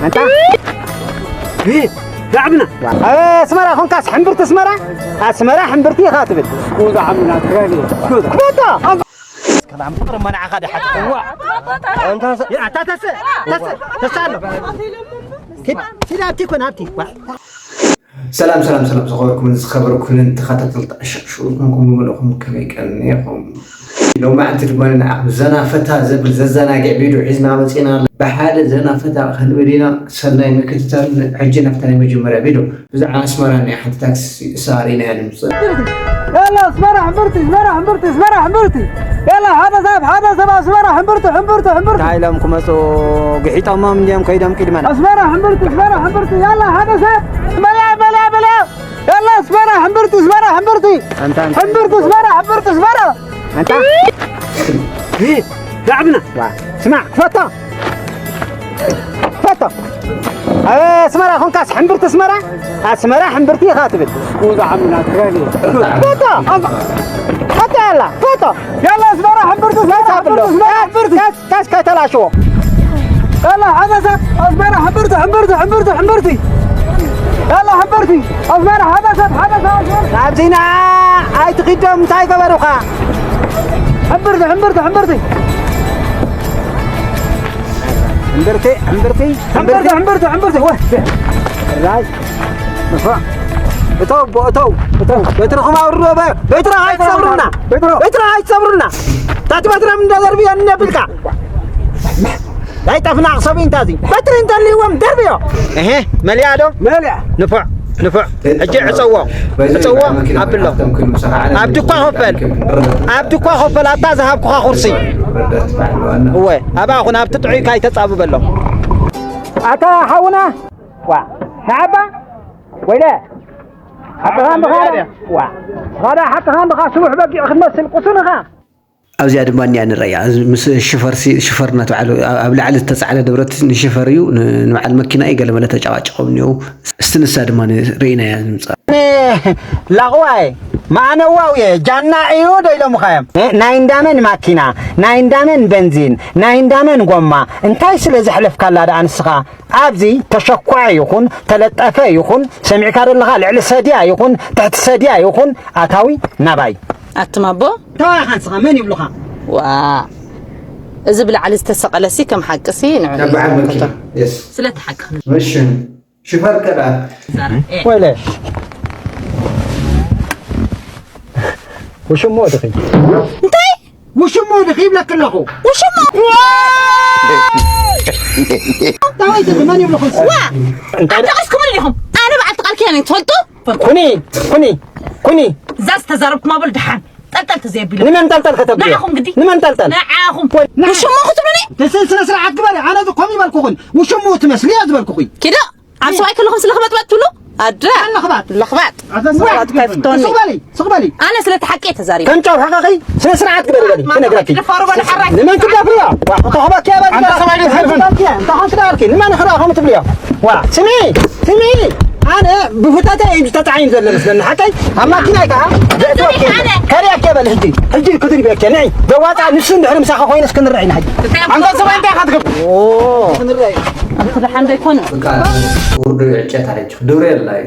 ኣንታ ዳዕብና ኣስመራ ኾንካስ ሕምብርቲ ኣስመራ ኣስመራ ሕምብርቲ ኢኻ ትብል። ስኩዛ ዓምና ትረኒ ስኩዛ ክፈታ። ሰላም ፍቕሪ መናዓኻ ድሓት። ኣንታ ተሰ ተሰ ተሰ ኣሎ። ኪድ ኪድ ኣብቲ ኮን ኣብቲ። ሰላም ሰላም ሰላም ዝኸበርኩምን ዝኸበርኩንን ተኸታተልቲ ኣሻሽኡ ኮንኩም ብምልእኹም ከመይ ቀኒኹም? ሎማዕንቲ ድማ ንዓኹም ዘና ፈታ ዘብል ዘዘናግዕ ቪድዮ ሒዝና መፂና። ብሓደ ዘና ፈታ ክንብል ኢና። ሰናይ ምክትታል። ሕጂ ናብታ ናይ መጀመርያ ቪድዮ ብዛዕባ ኣስመራ ናይ ሓንቲ ታክሲ እሳር ኢና ንምፅእ። يلا اسمرة حمرتي اسمرة حمرتي اسمرة حمرتي. يلا حدا ساب حدا ساب اسمرة حمرتي حمرتي حمرتي. እንታይ ኢሎም ክመፁ ግሒጦሞም እንዲዮም ከይዶም ቅድመና። اسمرة حمرتي اسمرة حمرتي يلا حدا ساب. مليا مليا مليا. يلا اسمرة حمرتي اسمرة حمرتي. أنت أنت حمرتي اسمرة حمرتي اسمرة. أنت ዳዕብና ስማዕ ክፈታ ፈታ። ኣስመራ ኾንካስ ሕምብርቲ ኣስመራ ኣስመራ ሕምብርቲ ኢኻ ትብል። ስኩዛ ዓምና ትረኒ ፈታ። ፈታ ያላ ፈታ። يلا اسمرة حمرتي اسمرة حمرتي اسمرة حمرتي. كاس كاس كاس كاس تلاشو. يلا حبست اسمرة حمرتي حمرتي حمرتي حمرتي. يلا حمرتي اسمرة حبست حبست. ኣብዚና ኣይትኺዶም እንታይ ገበሩኻ? حمرتي حمرتي حمرتي. እምብርቲ እምብርቲ እምብርቲ እምብርቲ እምብርቲ እምብርቲ። ወይ ራይ እተው እተው እተው። በትርኹም ኣውርዶ። በትራ ኣይትሰብሩና። በትራ ኣይትሰብሩና። ታቲ በትራ እንዳደርብዮ እነብልካ ኣይጠፍና። ክሰብ እንታዚ በትሪ እንተልይዎም ደርብዮ። እሄ መሊኣ ዶ? መሊኣ። ንፉዕ ንፉዕ። ሕጂ ዕፀዎ ዕፀዎ። ኣብሎ ኣብ ድኳ ኮፈል ኣብ ድኳ ኮፈል ኣታ ዝሃብኩኻ ኩርሲ። እወ ኣብኣ ኹን ኣብቲ ጥዑይ ካይተፃብበሎ። ኣታ ሓውና ዋ ንዓባ ወይለ ሓቅኻ እንድኻ ዋ ኻዳ ሓቅኻ እንድኻ ስቡሕ በጊዕ ክትመስል ቁሱንኻ። ኣብዚኣ ድማ እኒኣ ንረእያ። እዚ ምስ ሽፈርሲ ሽፈር እናተባዕሉ ኣብ ላዕሊ ዝተፃዕነ ንብረት ንሽፈር እዩ፣ ን- ንበዓል መኪና እዩ ገለመለ ተጨቃጭቆም እኒኦ። እስቲ ንሳ ድማ ርኢናያ ንምፃእ። ላቕዋይ ማዕነዋው እየ ጃና እዩ ዶ ኢሎምኻ እዮም። እ፣ ናይ እንዳመን ማኪና ናይ እንዳመን በንዚን ናይ እንዳመን ጎማ እንታይ ስለ ዘሕለፍካላ ደኣ ንስኻ ኣብዚ ተሸኳዐ ይኹን ተለጠፈ ይኹን ሰሚዕካ ዘለኻ ልዕሊ ሰድያ ይኹን ትሕቲ ሰድያ ይኹን ኣታዊ ናባይ። ኣትም ኣቦ። እንታይ ኢኻ ንስኻ? መን ይብሉኻ? ዋ፣ እዚ ብላዕሊ ዝተሰቐለሲ ከም ሓቅሲ ንዕኡ እዩ በዓል መኪና። ዝምልከቶ። የስ። ስለቲ ሓቂ ክንዛረብ። እሺ። ሽፈር ከዳ። ዛረብ። ኤ። ወይለ። ውሽሞ ድኺ? እንታይ? ውሽሞ ድኺ ይብለክ ኣለኹ። ውሽሞ? እንታይ ድኺ? መን ይብልኹም? ዋ! እንታይ ደ- ኣዳቒስኩምኒ ዲኹም? ኣነ በዓልቲ ቃል ኪዳን እየ፣ ትፈልጡ? ኩኒ፣ ኩኒ፣ ኩኒ። እዛ ዝተዛረብኩማ በሉ ደሓን። ጠልጠል ተዘየቢሉ። ንመን ጠልጠል ከተብልዮ? ንዓኹም ግዲ። ንመን ጠልጠል? ንዓኹም። ወይ፣ ንዓ- ውሽሙ ክትብሉኒ? ስነ ስርዓት ግበሪ። ኣነ እዚ ከምኡ ይበልኩኹን። ውሽሙ ትመስሊ እያ ዝበልኩኹኝ። ኪዶ፣ ኣብ ሰብኣይ ከለኹም ስለ ክበጥበጥ ትብሉ? ኣደ። ኣነ ክባጥ። ለኽባጥ። ኣደ ሰብኣይ ክባጥ። ከይፍቶኒ። ስቕ በሊ፣ ስቕ በሊ። ኣነ ስለቲ ሓቂ እየ ተዛሪበ። ከም ጫው ሓቃኺ ስነ ስርዓት ግበሪ በሊ፣ ክነግረኪ። ደፋሩ በለ ሓራይ። ንመን ትደፍርዮ? ዋ፣ ክተኽበኪ እያ በሊ። ኣንታ ሰብኣይ ደስ ዝብል። እንታይ ሓንቲ ደኣ ኣልኪ? ንመን ክረኣ ከምኡ ትብልዮ? ዋ፣ ስሚ፣ ስሚ። ኣነ ብፍተተ እዩ ተጣዒም ዘሎ መስለኒ። ሓቀይ ኣብ ማኪና እዩ ከዓ ዘእትወኪ። ኣነ። ከርእየኪ በል ሕጂ። ሕጂ ክድርብየኪ። ንዒ። ዘዋፃ ንሱ እንድሕር ምሳኻ ኮይነስ ክንረኣይ ኢና ሕጂ። ኣንታ ሰብኣይ እንታይ ኢኻ ትገብር? ኦ። ክንረኣይ። ኣንቲ ደሓን ዶ ኣይኮነ? በቃ ውርዶ ይዕጨት ኣለች። ክድብሮ የላ እዩ።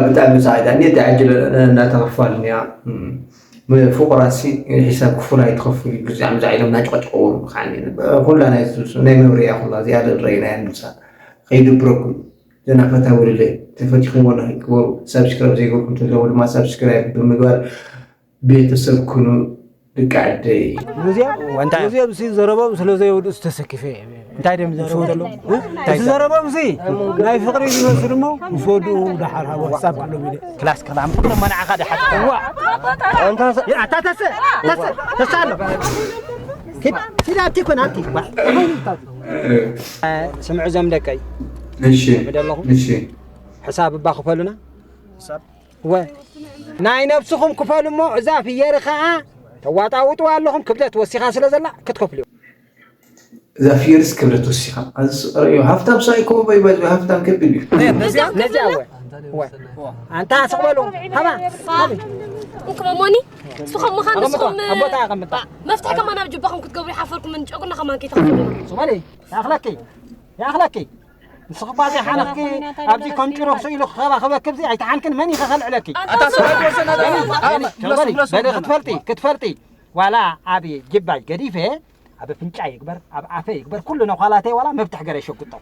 ብጣዕሚ ፃዕዳ እኔ ተዓጅለ እናተኸፋልን እያ። ፍቁራሲ ሒሳብ ክፉል ኣይትኸፍሉ ግዜ ኣምዛ ኢሎም እናጨቀጨቅዎም ከዓ ኩላ ናይ ናይ መብርያ ኩላ እዚኣ ንረኢና እያ ንሳ ከይድብረኩም ዘና ፈታ ውልለ ተፈቲኹም ወላ ግበሩ። ሳብስክራይብ ዘይገርኩም ተለዎ ድማ ሳብስክራይብ ብምግባር ቤተሰብ ኩኑ። ደቂ ዓደይ። ሙዚየም ሙዚየም ሲ ዘረቦም ስለ ዘየውድኡ ዝተሰኪፈ እየ። እንታይ ደም ዘረቦም ዘሎ? እቲ ዘረቦም ሲ ናይ ፍቅሪ ዝመስል እሞ ምስ ወድኡ ደሓር ሃቦ ክሳብ ክሎም ኢለ። ክላስ ክላም ኩሎም መናዓኻ ደሓር። ዋ ኣታ ተሰ ተሰ ተሰ ኣሎ። ኪድ ኪድ ኣብቲ ኮን ኣብቲ። ስምዑ ዘም ደቀይ እሺ ደለኹም እሺ ሕሳብ እባ ክፈሉና። ወ ናይ ነብስኹም ክፈሉ እሞ እዛ ፍየሪ ኸዓ ተዋጣውጡ ኣለኹም ክብደት ወሲኻ ስለ ዘላ ክትከፍሉ። እዛ ፍየርስ ክብደት ወሲኻ ኣዝስ ርእዮ ሃፍታም ሰው ኣይኮ በይ በይ ሃፍታም ከቢድ እዩ። ነዚያ ወ ወ ኣንታ ስቕ በሉ ሃባ እንክመሞኒ ንስኹም ምዃን ንስኹም ኣቦታ ኣቐምጣ መፍትሒ ከማን ኣብ ጅባኹም ክትገብሩ ይሓፈርኩም ጨጉርና ከማን ከይተኽፍሉ ስቕ በሊ ያኽለኪ ያኽለኪ ንስኺ እኳ ዘይሓነኽኪ ኣብዚ ከም ጭሮ ክስኢሉ ክኸባኸበኪ ኣብዚ ኣይተሓንክን መን እዩ ከኸልዕለኪ በሊ ክትፈልጢ ክትፈልጢ ዋላ ኣብ ጅባይ ገዲፈ ኣብ ኣፍንጫ ይግበር ኣብ ኣፈ ይግበር ኩሉ ነዃላተይ ዋላ መብትሕ ገረ ይሸጉጦ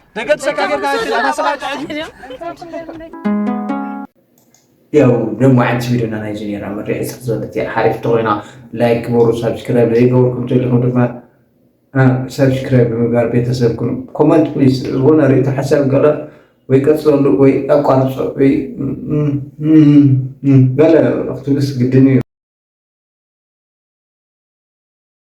ያው ደሞ ሓንቲ ቪድዮና ናይ ጀኔራ መሪሕ ስክ ዝበለት እያ ሓሪፍ ተኮይና ላይክ ግበሩ ሳብስክራይብ ዘይገበርኩም ተሊኹም ድማ ሳብስክራይብ ብምግባር ቤተሰብ ኩኑ ኮመንት ፕሊዝ ዝኾነ ርእቶ ሓሳብ ገለ ወይ ቀፅለሉ ወይ ኣቋርፆ ወይ ገለ ክትብልስ ግድን እዩ